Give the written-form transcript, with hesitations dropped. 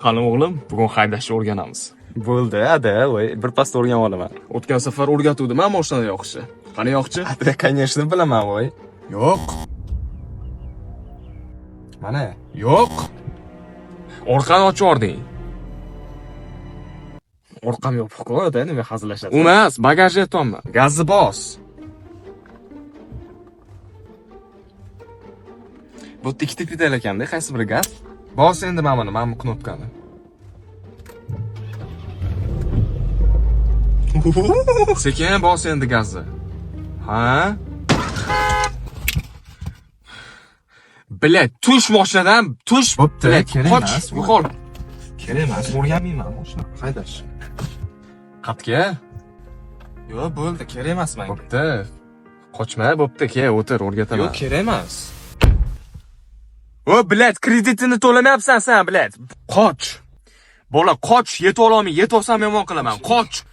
Qani o'g'lim, bugun haydashni o'rganamiz. Bo'ldi, ada, voy, bir pasda o'rganib olaman. O'tgan safar o'rgatuvdim-a mashinada yoqishni. Qani yoqchi? Ada, конечно, bilaman, voy. Yo'q. Mana. Yo'q. Orqani ochib yubording. Orqam yopiq-ku, ada, nima hazillashasiz? Emas, bagajni aytyapman. Gazni bos. Bu yerda ikkita pedal ekanda, qaysi biri gaz? Bos endi mana buni, mana bu knopkani. Sekin bos endi gazni. Ha? Блядь, tush mashinadan, tush. Bo'pti, Блядь, kerak qoch, emas. Yo'qol. Kerak emas, o'rganmayman mashina haydash. Qatga? Yo'q, bo'ldi, kerak emas menga. Bo'pti. Qochma, bo'pti, kel, o'tir, o'rgataman. Yo'q, kerak emas. O, блядь, kreditini to'lamayapsan sen, блядь. Qoch. Bola, qoch, yetib ololmay, yetib olsam yomon qilaman. Qoch.